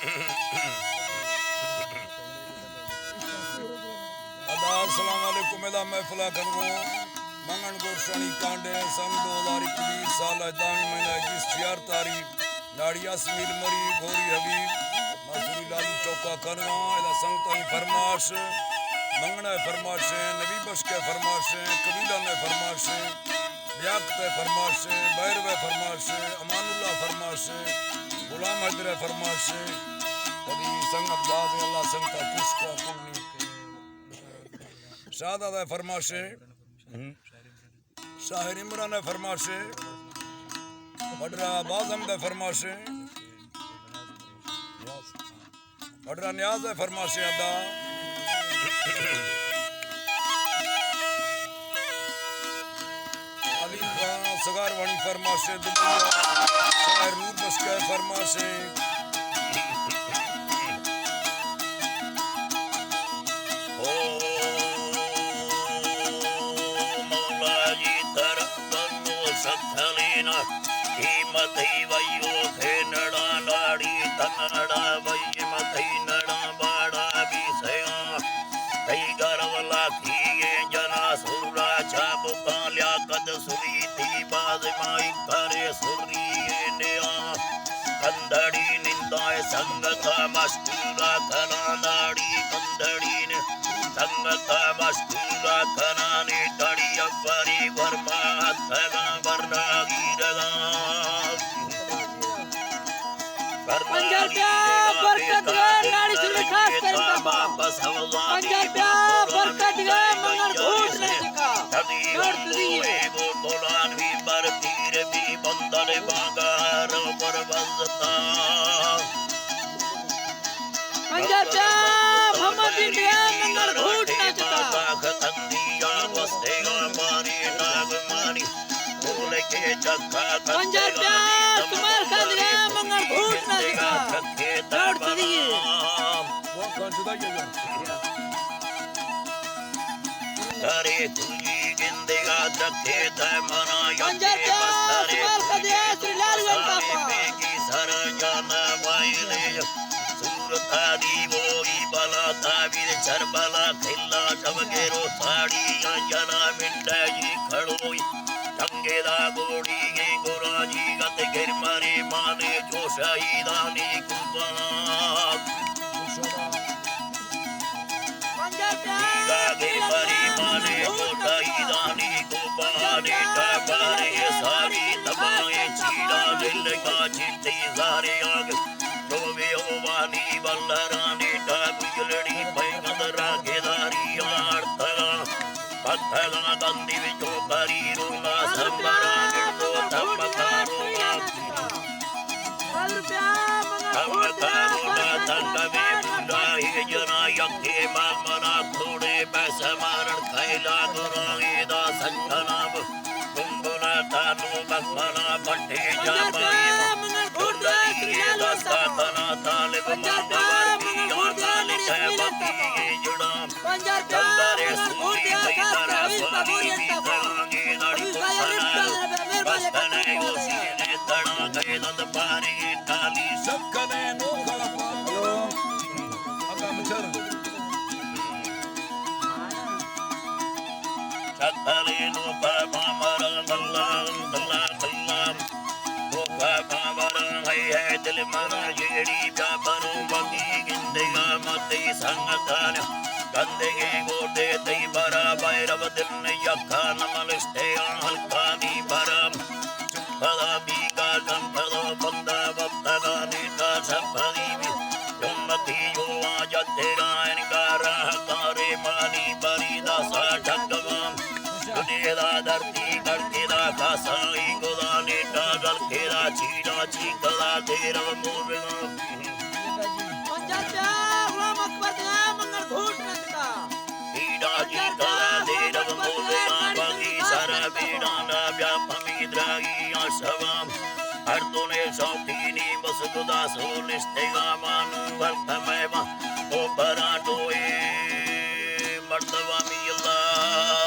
ادا السلام علیکم، ادا محفل ءَ کنگو۔ منگن گورشانی کانڈے سن دو ہزار اکیس سال ءِ دہمی مہینہ ءِ بیست چیار تاریخ، ناڑی اسمیل مری گھوری حبیب، مسوری لالو چوکا کنگا۔ ادا سنگتانی فرمائش، منگن ءِ فرمائش، نبی بخش ءِ فرمائش، قبیلہ ءِ فرمائش، لیاقت ءِ فرمائش، بھیرو ءِ فرمائش، امان اللہ ءِ فرمائش، غلام حیدر ءِ فرمائش۔ کدی سنگت باز ایں، اللہ سنگت ءَ خوش کو کل نی۔ شاہ دادا ءِ فرمائش، شاعر عمران ءِ فرمائش، وڈرا باز احمد ءِ فرمائش، وڈرا نیاز ءِ فرمائش ادا۔ علی خان سگاروانی فرمائش، دبئی ءَ شاعر نور بخش ءِ فرمائش۔ او مولا جی تر بنو سکھلینا، قیمتی ویو کھے نڑا لاڑی تنڑا وی متی نڑا باڑا بی سیا۔ تئی گرو لاکھی ایں جنا سورا چابکاں لیاقت سری تئی باز مائی کرے سری نیا۔ کندڑی نندائے سنگتا مشکورا کناں، ناڑی کندڑی نے سنگتا مشکورا کناں، نے تڑی افری ورما اتگاں ورنا گیرگاں۔ پنجاہ روپیہ برکت گئے، ناڑی سر خاص کر دبا۔ پنجاہ روپیہ برکت گئے، منگڑ گھوٹ نہ چکا۔ ناڑ تدی۔ بولان بھی پر تیر بھی بندل باگار پر بزتا۔ پنجاہ روپیہ محمد بن بیا، منگڑ گھوٹ نہ چکا۔ پنجاہ روپیہ سمار خان دیا، منگڑ گھوٹ نہ دیا۔ ڈاڑ چدی۔ ترے تجی گندگا دکے تہ منا پنجاہ روپیہ سمار خان دیا، سری لال گنڈا پا۔ سر جانا وائلے۔ سورتا دیوئی بلا تعبیر چربلا کھلا شب گیرو ساڑی یا جنا منڈی کھڑوئی۔ ٹنگے دا گوڑی گے گوراجی گت گر مرے مانے جو شہیدانی قربان۔ گر مرے مانے جو شہیدانی قربان۔ ٹپارے ساری تباہیں چیڑا دل کا چیتے زارے آگ۔ جو بے اوانی بلرانی ٹا بجلڑی پیغمبر را گداری آڑتگا۔ پتگا دندی وچو کری روما سمبرا گردو تمکا روما۔ تمکا روما تنگ بے بولا ہی جنا یکے مال منا کھوڑے پیسہ مارن کھیلا درائی دا سنگنا۔ گنگنا تانو بخمنا بٹے جا پائے۔ گنگی دستا تنا طالب ماما ورگی آتان کہہ بکی جڑا۔ چندر سوری تئی ترا سوری بیتگاں گیدڑ کتنا۔ بستنے گوشینے تڑا گیدند پاری ٹالی۔ سکنے نوکا پاپلو۔ اگم چر۔ چتلے نوکا پامرا بلا بلا بلا۔ نوکا پامرا ہے ہے دل منا جیڑی بیا برو بگی گندگا متی سنگتان۔ گندگی گوٹے تئی برا بیرو دل یکا نملشتے آن ہلکانی برا۔ پدا بیگا جن پدا بندہ بپتگانی کا سپری بی۔ جمتی جو آ جتے گائن کا راہ کارے مانی بری دا سا ٹھگوان۔ دنیا دا دھرتی گڑکے دا کاسائی گدانے ٹاگل کے دا چیڑا چیکلا دیرو موبنا۔ پنجاہ روپیہ غلام اکبر دیا منگل گھوٹ نہ چکا۔ پیڑا جی کلا دے رب مولا باگی سارا بیڑا نا بیا پمی دراگی آ شوا۔ ہر دونے شوقینی بس گدا سو نشتے گا مانو ورت میں با۔ او پرانٹو اے